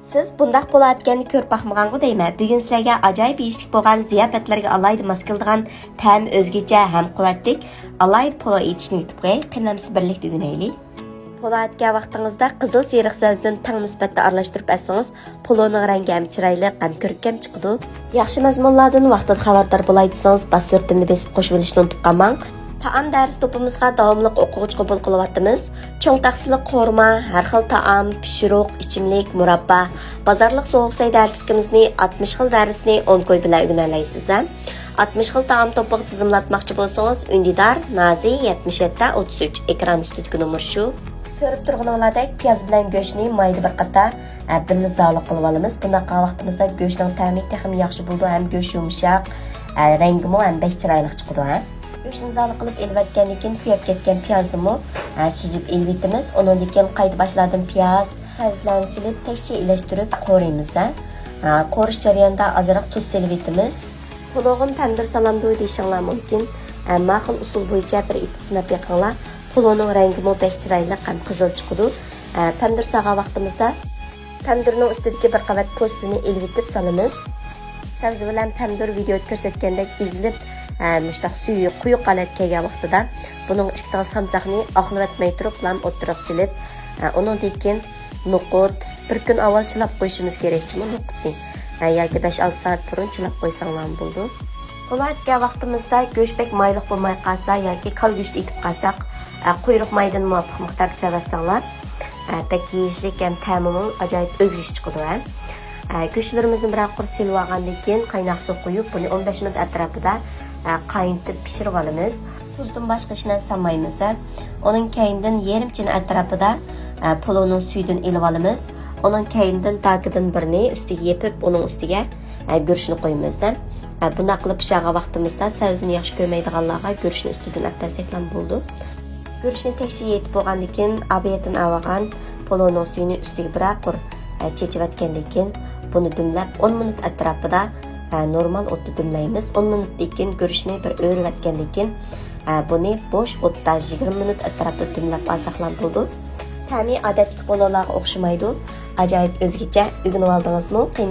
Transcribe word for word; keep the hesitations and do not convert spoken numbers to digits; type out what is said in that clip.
سىز بۇنداق پولاتكەننى كۆرۈپ باقمىغانغۇ دەيمەن. بۈگۈن سىلەرگە ئاجايىپ يېيىشلىك بولغان زىياپەتلەرگە ئالاھىدە ماس كېلىدىغان تەمى ئۆزگىچە ھەم قۇۋۋەتلىك ئالاھىدە پولۇ ئېيتىشنى ئۆگىتىپ قوياي. قېنى ئەمىسە بىرلىكتە ئۆگىنەيلى. پولاتكە ۋاقتىڭىزدا قىزىل سېرىق سەۋزىدىن تەڭ نىسبەتتە ئارىلاشتۇرۇپ ئەتسىڭىز، پولۇنىڭ رەڭگى ھەم چىرايلىق ھەم كۆركەم چىقىدۇ. ياخشى مەزمۇنلاردىن ۋاقتىدا خەۋەردار بولاي دېسىڭىز، باس سۈرىتىمنى بېسىپ قوشۇۋېلىشنى ئۇنتۇپ قالماڭ. تائام دەرس توپىمىزغا داۋاملىق ئوقۇغۇچى قوبۇل قىلىۋاتىمىز. چوڭ تەخسىلىك قورۇما، ھەر خىل تائام، پىشۇرۇق، ئىچىملىك، مۇراببا، بازارلىق سوغۇق سەي دەرسلىكىمىزنى، ئاتمىش خىل دەرسنى ئون كوي بىلەن ئۆگىنەلەيسىز ھە. ئاتمىش خىل تائام توپىغا تىزىملاتماقچى بولسىڭىز، ئۈندىدار، نازى، يەتمىش يەتتە، ئوتتۇز ئۈچ، ئېكران ئۈستىدىكى نومۇر شۇ. كۆرۈپ تۇرغىنىڭلاردەك پىياز بىلەن گۆشنى مايدا بىر قاتا، ئە، بىللە زاۋۇق قىلىۋالىمىز. بۇنداق قىلغان ۋاقتىمىزدا گۆشنىڭ تەمى تېخىمۇ ياخشى بولىدۇ ھەم گۆش يۇمشاق، ئە، رەڭگىمۇ ھەم بەك چىرايلىق چىقىدۇ ھە. گۆشنى زاۋۇق قىلىپ ئېلىۋەتكەندىن كېيىن كۆيۈپ كەتكەن پىيازنىمۇ، ئە، سۈزۈپ ئېلىۋېتىمىز. ئۇنىڭدىن كېيىن قايتا باشلاردىن پىياز، سەۋزىلەرنى سېلىپ تەكشى ئىلەشتۈرۈپ قورۇيمىز ھە. ئە، قورۇش جەريانىدا ئازراق تۇز سېلىۋېتىمىز. پولۇغىم پەمىدۇر سالامدۇ دېيىشىڭلار مۇمكىن. ئە، ماقۇل ئۇسۇل بويىچە بىر ئېتىپ سىناپ بېقىڭلار. پولۇنىڭ رەڭگىمۇ بەك چىرايلىق ھەم قىزىل چىقىدۇ. ئە، پەمىدۇر سالغان ۋاقتىمىزدا پەمىدۇرنىڭ ئۈستىدىكى بىر قەۋەت پوستىنى ئېلىۋېتىپ سالىمىز. سەۋزە بىلەن پەمىدۇر ۋىدېئودا كۆرسەتكەندەك ئېزىلىپ، ئە، مۇشۇنداق سۈيى قويۇق ھالەتكە كەلگەن ۋاقتىدا بۇنىڭ ئىككى تال سامساقنى ئاقلىۋەتمەي تۇرۇپلا ئوتتۇرىغا سېلىپ، ئە، ئۇنىڭدىن كېيىن نوقۇت، بىر كۈن ئاۋۋال چىلاپ قويۇشىمىز كېرەك جۇمۇ نوقۇتنى. ھە، ياكى بەش ئالتە سائەت بۇرۇن چىلاپ قويساڭلارمۇ بولىدۇ. پولۇ ئەتكەن ۋاقتىمىزدا گۆش بەك مايلىق بولماي قالسا ياكى كالا گۆشتە ئېتىپ قالساق، ئە، قۇيرۇق مايدىن مۇۋاپىق مىقداردا سېلىۋەتسەڭلار، ئە، بەك يېيىشلىك ھەم تەمىمۇ ئاجايىپ ئۆزگىچە چىقىدۇ ھە. ئە، گۆشلىرىمىزنى بىرەر قۇر سېلىۋالغاندىن كېيىن قايناق سۇغا قۇيۇپ، بۇنى ئون بەش مىنۇت ئەتراپىدا، ئە، قاينىتىپ پىشۇرۇپ ئالىمىز. تۇزدىن باشقا ھېچ نەرسە سالمايمىز ھە. ئۇنىڭ كەينىدىن يېرىم چىنە ئەتراپىدا، ئە، پولۇنىڭ سۈيىدىن ئېلىۋالىمىز. ئۇنىڭ كەينىدىن داكىدىن بىرنى ئۈستىگە يېپىپ، ئۇنىڭ ئۈستىگە، ئە، گۈرۈچنى قويىمىز ھە. ئە، بۇنداق قىلىپ پىشۇرغان ۋاقتىمىزدا سەۋزىنى ياخشى كۆرمەيدىغانلارغا گۈرۈچنى ئۈستىدىن ئەپ بەرسەكلا بولىدۇ. گۈرۈچنى تەكشى يېيىپ بولغاندىن كېيىن، ئاۋىيەتتىن ئاۋالغان پولۇنىڭ سۈيىنى ئۈستىگە بىرەر قۇر، ئە، چېچىۋەتكەندىن كېيىن، بۇنى دۈملەپ ئون مىنۇت ئەتراپىدا، ئە، نورمال ئوتتا دۈملەيمىز. ئون مىنۇتتىن كېيىن گۈرۈچنى بىر ئۆرۈۋەتكەندىن كېيىن، ئە، بۇنى بوش ئوتتا يىگىرمە مىنۇت ئەتراپىدا دۈملەپ ئالساقلا بولىدۇ. تەمى ئادەتتىكى پولۇلارغا ئوخشىمايدۇ. ئاجايىپ ئۆزگىچە. ئۆگىنىۋالدىڭىزمۇ؟ قېنى